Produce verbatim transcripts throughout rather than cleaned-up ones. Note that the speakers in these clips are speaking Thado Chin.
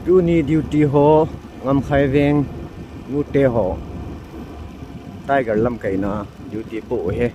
Tuni duty ho, Ngamkhai Veng nute ho Tiger lamkaina duty po u ahi.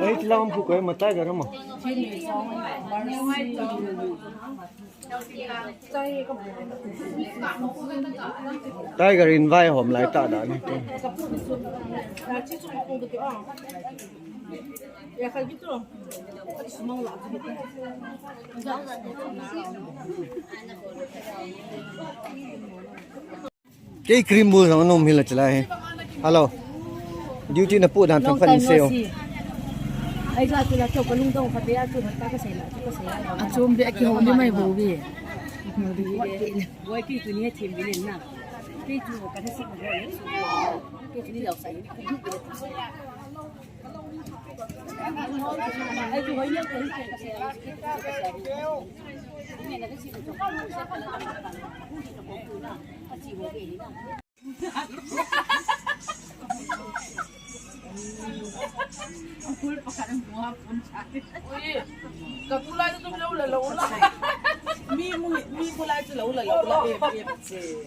Ei, ti lam phu ko, matai ga rama. Tiger in vai hom lai ta da ni. Kei cream bol jong nom hila chila he. Hello. Duty na pu dan tam khan se o. Ai ja tu la to ka lungdong kha be a tu ta ka sei la, tu ka sei la. A chom be a ki ho ni mai bo be. Wai ki tu ni thim be na. Ki tu ka na sik bo. Ki tu ni lau sai.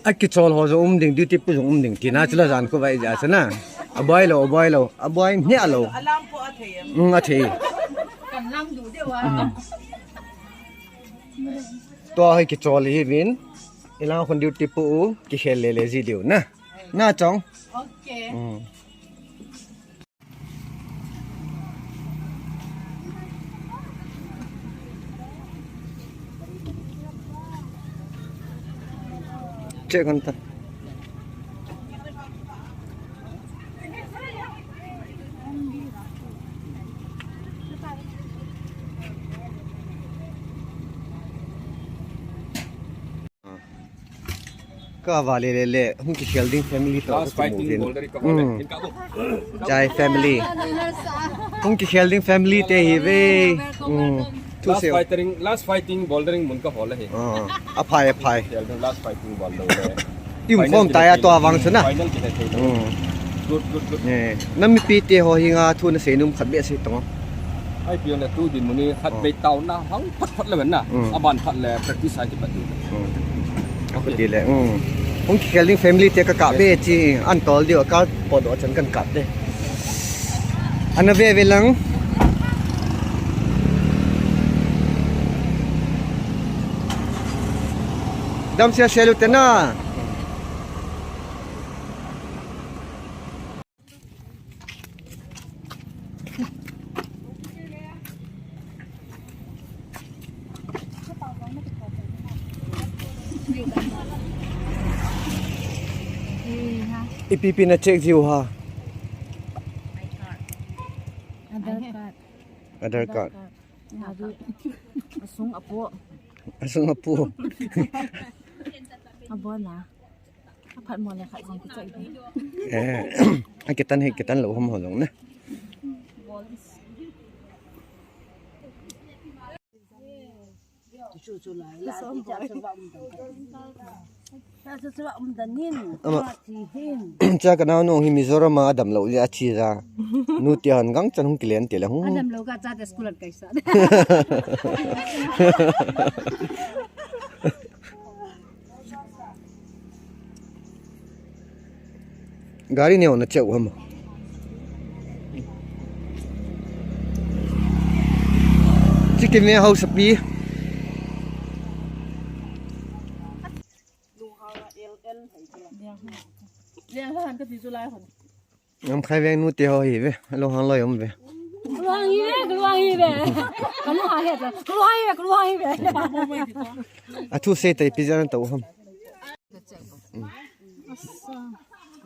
Akichol ho jong um ding, duty pu jong um ding, tina chula jan ko vai ja sana. Aboi lou, aboi lou, aboi nia lou. Alam po a thei em. Mm, a thei. Kan lam du de wa. Mm. Tua hi kichol hi vin. Ilang khun duty pu u, kikhel lele ji diu na. Na chong. Okay. Mm. Check kan ta. Ka va le le le, hung kikhel ding family to. Last fighting boulder ka va le. Hmm. Jai family. Hung kikhel ding family te hi ve. Hmm. Last fighting, last fighting bouldering mun ka hol ahi. Ah, aphai, aphai. Khel ding last fighting boulder le. I um khom tai a to avang chu na. Final kit thei. Hmm. Good, good, good. Eh, na mipi te ho hi nga thu na sei nom khat be sei tong. Ai, pion le tu din muni khat be tau na hang phat phat le na. Mm. Aban phat le practice a kipat di. Mm. Apat di le. Mm. Hung kikhel ding family te ka kap be chi an tol diu ka po do chan kan kap de. Ana ve ve lang. Dam sia sia lu te na. Ipi ipi na check jiu ham? Aadhaar card. Aadhaar card. Asung apo. Asung apo. Abon na. Aphat mo le khat jong kichai. Eh, akitan hi kitan lou ham ho jong na. Ama, cha ka naonu hi Mizoram a adam lou le achi ja. Nu ti han gang chan hung kilen ti le hung. Adam lou ka cha te school an kai sa. Gari neo na cheu ham. Chicken ne hausa pi. Ngam khai veng nu te ho hi ve. Lo hang lo yom ve. Luang hi ve, kaluang hi ve. Kaluang hi ve, kaluang hi ve, kaluang hi ve. Athu sei tai pi jana tau ham.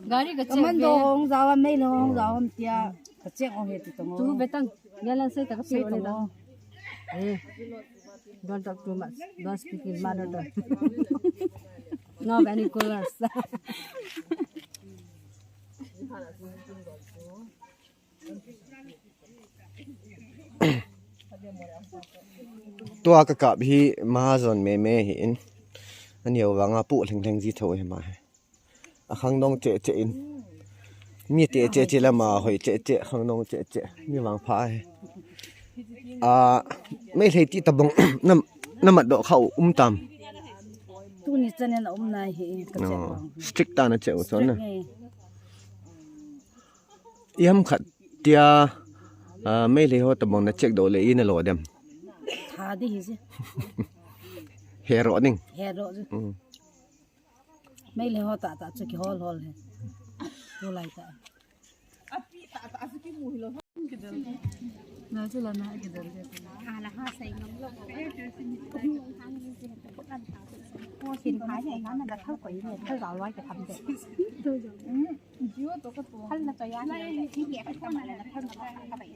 Gari ka check. Commando ve. Hong jao a, Meilhei hong jao ham tia ka check hong he ti tong. Tu ve tang. Yalan sei ta ka sei pe tong. Eh. Don't talk too much. Don't speak in mother tongue. No binoculars. Tua ka kap hi Mahajon meme hi in. Anio vanga pu lheng lheng ji tho hi ma hi. A khangdong che che in. Mi te che che lama hoi che che, khangdong che che. Mi vang pha hi. A, Meilhei ti tabang na, na mat doh kha u um tam. Tuni chan in a um nai hi, ka che. No. Vang. Strict ta na che u chon na. Strict nge. I ham khat tia, a, Meilhei ho tabang na check doh le i na lo dem. Tha di hi si. He ro ding. He ro di. Mm. Meilhei ho tah tah chu kihol hol hi. Tulai tah. Na chu la na kidel de. Ala ha sai ngam lo. Ko sin phai ne na na thau koi ne thau ga loi ka tham de. Thal na to ya na, ni ke ka ma na thal na ka bai.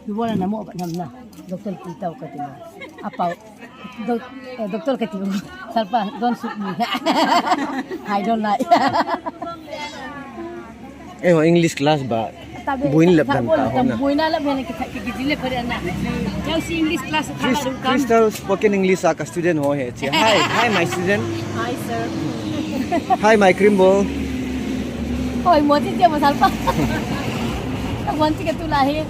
Ibola na mo ba nam na. Doctor Peter ka ti na. Apau. Doc-, eh, doctor ka ti. Salpa, don't shoot me. I don't like. Eh, ho English class ba. Buin lep dan ta ho na. Buin lep dan ki, ki, ki, ki, lep dan na. Yang si English class ka Chris-, dum kam. Crystal spoken English a ka student ho he. Hi, hi, my student. Hi, sir. Hi, my Krimbo. Hoi, mo ti ti mo salpa. Mo ti ka tu la he.